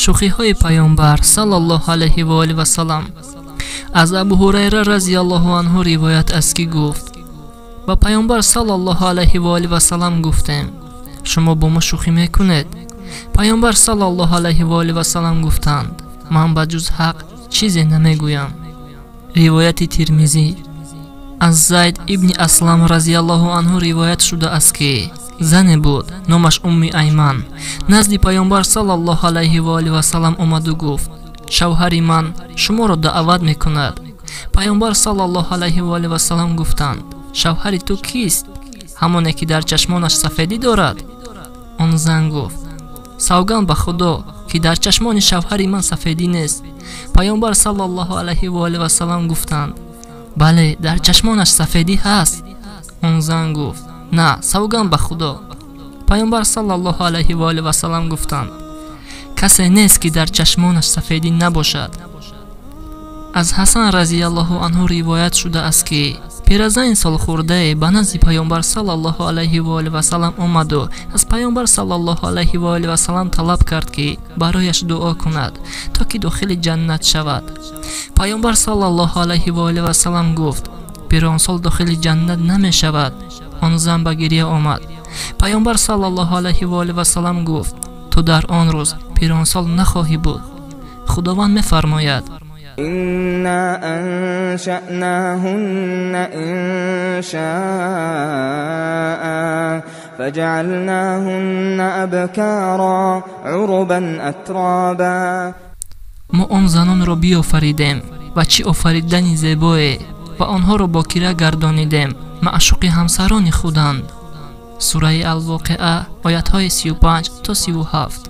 Шӯхиҳои Паёмбар саллаллоҳу алайҳи ва олиҳи васаллам. Аз Абу Ҳурайра разияллоҳу анҳу ривоят аст, ки гуфт: ба Паёмбар саллаллоҳу алайҳи ва олиҳи васаллам гуфтем: шумо бо мо шӯхӣ мекунед? Паёмбар саллаллоҳу алайҳи ва олиҳи васаллам гуфтанд: ман ба ҷуз ҳақ чизе намегӯям. Ривояти Тирмизӣ. Аз Зайд ибни Аслам разияллоҳу анҳу ривоят шудааст, ки зане буд, номаш Умми Айман, назди Паёмбар саллаллоҳу алайҳи ва олиҳи васаллам омаду гуфт: шавҳари ман шуморо даъват мекунад. Паёмбар саллаллоҳу алайҳи ва олиҳи васаллам гуфтанд: шавҳари ту кист? Ҳамоне ки дар чашмонаш сафедӣ дорад? Он зан гуфт: савганд ба Худо, ки дар чашмони шавҳари ман сафедӣ нест. Паёмбар саллаллоҳу алайҳи ва олиҳи васаллам гуфтанд: бале, дар чашмонаш сафедӣ ҳаст. Он зан гуфт: на, савганд ба Худо. Паёмбар саллаллоҳу алайҳи ва олиҳи васаллам гуфтанд: касе нест, ки дар чашмонаш сафедӣ набошад. Аз Ҳасан разияллоҳу анҳу ривоят шудааст, ки пиразани солхӯрдае ба назди Паёмбар саллаллоҳу алайҳи ва олиҳи васаллам омаду аз Паёмбар саллаллоҳу алайҳи ва олиҳи васаллам талаб кард, ки барояш дуо кунад, то ки дохили ҷаннат шавад. Паёмбар саллаллоҳу алайҳи ва олиҳи васаллам гуфт: пиронсол дохили ҷаннат намешавад. Он зан ба гиря омад. Паёмбар саллаллоҳу алайҳи ва олиҳи васаллам гуфт: ту дар он рӯз пиронсол нахоҳӣ буд. Худованд мефармояд: إنا أنشأناهن إنشاء فجعلناهن أبكارا عربا أترابا. Мо он занонро биёфаридем, ва чӣ офаридани зебое, ва онҳоро бокира гардонидем, маъшуқи ҳамсарони худанд. Сураи Алвоқиа, оятҳои 35 то 37.